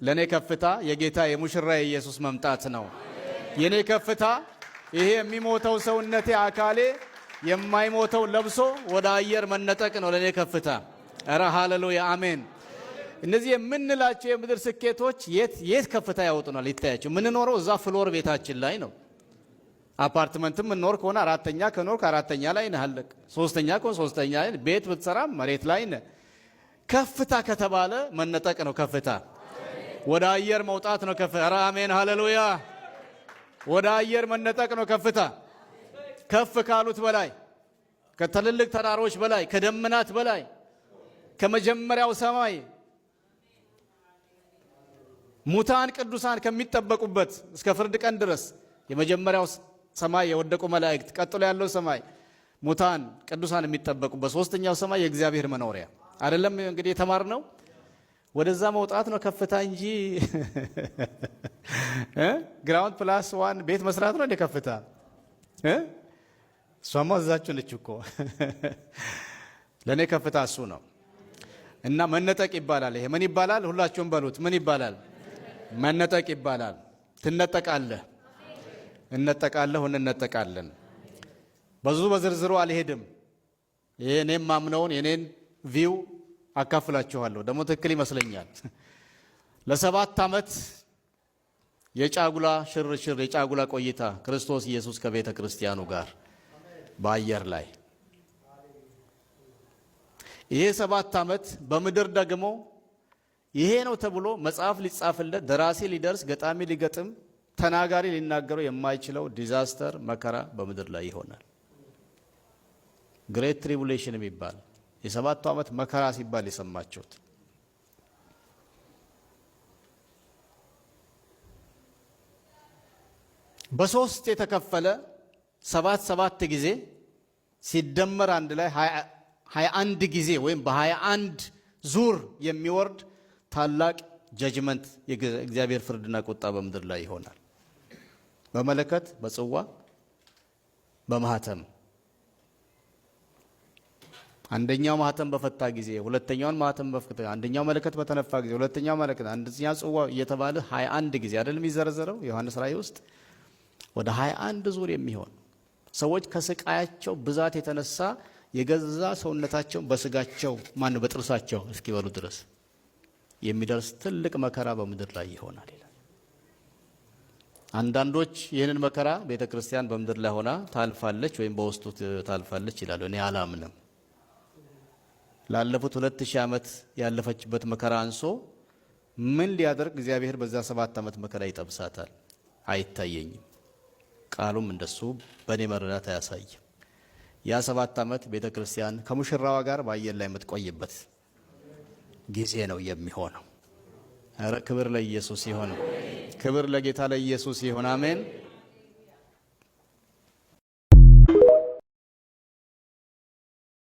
ለእኔ ከፍታ የጌታ የሙሽራ የኢየሱስ መምጣት ነው። የእኔ ከፍታ ይሄ የሚሞተው ሰውነቴ አካሌ የማይሞተው ለብሶ ወደ አየር መነጠቅ ነው ለእኔ ከፍታ። ኧረ ሃሌሉያ አሜን። እነዚህ የምንላቸው የምድር ስኬቶች የት የት ከፍታ ያወጡናል? ይታያቸው። የምንኖረው እዛ floor ቤታችን ላይ ነው። አፓርትመንትም የምንኖር ከሆነ አራተኛ ከኖርክ አራተኛ ላይ ነህ፣ አለቅ። ሶስተኛ ከሆነ ሶስተኛ ላይ፣ ቤት ብትሰራም መሬት ላይ ነህ። ከፍታ ከተባለ መነጠቅ ነው ከፍታ። ወደ አየር መውጣት ነው ከፍታ። ኧረ አሜን ሃሌሉያ። ወደ አየር መነጠቅ ነው ከፍታ። ከፍ ካሉት በላይ፣ ከትልልቅ ተራሮች በላይ፣ ከደመናት በላይ፣ ከመጀመሪያው ሰማይ ሙታን ቅዱሳን ከሚጠበቁበት እስከ ፍርድ ቀን ድረስ፣ የመጀመሪያው ሰማይ የወደቁ መላእክት፣ ቀጥሎ ያለው ሰማይ ሙታን ቅዱሳን የሚጠበቁበት፣ ሶስተኛው ሰማይ የእግዚአብሔር መኖሪያ አይደለም። እንግዲህ የተማርነው ወደዛ መውጣት ነው ከፍታ እንጂ ground plus one ቤት መስራት ነው እንደ ከፍታ? እሷማ እዛችሁ ነች እኮ። ለእኔ ከፍታ እሱ ነው። እና መነጠቅ ይባላል። ይሄ ምን ይባላል? ሁላችሁም በሉት። ምን ይባላል? መነጠቅ ይባላል። ትነጠቃለህ፣ እነጠቃለሁ፣ እንነጠቃለን። ብዙ በዝርዝሩ አልሄድም። ይሄ እኔም ማምነውን የኔን view አካፍላችኋለሁ። ደግሞ ትክክል ይመስለኛል። ለ7 ዓመት የጫጉላ ሽርሽር፣ የጫጉላ ቆይታ ክርስቶስ ኢየሱስ ከቤተ ክርስቲያኑ ጋር በአየር ላይ። ይሄ 7 ዓመት በምድር ደግሞ ይሄ ነው ተብሎ መጽሐፍ ሊጻፍለት፣ ደራሲ ሊደርስ፣ ገጣሚ ሊገጥም፣ ተናጋሪ ሊናገረው የማይችለው disaster መከራ በምድር ላይ ይሆናል። Great Tribulation የሚባል፣ የሰባቱ ዓመት መከራ ሲባል የሰማችሁት። በሶስት የተከፈለ ሰባት ሰባት ጊዜ ሲደመር አንድ ላይ 21 ጊዜ ወይም በ21 ዙር የሚወርድ ታላቅ judgment፣ የእግዚአብሔር ፍርድና ቁጣ በምድር ላይ ይሆናል። በመለከት፣ በጽዋ፣ በማህተም። አንደኛው ማህተም በፈታ ጊዜ፣ ሁለተኛውን ማህተም በፈታ፣ አንደኛው መለከት በተነፋ ጊዜ፣ ሁለተኛው መለከት፣ አንደኛው ጽዋ እየተባለ 21 ጊዜ አይደለም የሚዘረዘረው ዮሐንስ ራእይ ውስጥ? ወደ 21 ዙር የሚሆን ሰዎች ከስቃያቸው ብዛት የተነሳ የገዛ ሰውነታቸው በስጋቸው ማነው በጥርሳቸው እስኪበሉ ድረስ የሚደርስ ትልቅ መከራ በምድር ላይ ይሆናል ይላል። አንዳንዶች ይህንን መከራ ቤተ ክርስቲያን በምድር ላይ ሆና ታልፋለች ወይም በውስጡ ታልፋለች ይላሉ። እኔ አላምንም። ላለፉት 2000 ዓመት ያለፈችበት መከራ አንሶ ምን ሊያደርግ እግዚአብሔር በዛ 7 ዓመት መከራ ይጠብሳታል? አይታየኝም። ቃሉም እንደሱ በእኔ መረዳት አያሳይም። ያ 7 ዓመት ቤተ ክርስቲያን ከሙሽራዋ ጋር በአየር ላይ የምትቆይበት ጊዜ ነው የሚሆነው። ኧረ ክብር ለኢየሱስ ይሁን። ክብር ለጌታ ለኢየሱስ ይሁን። አሜን።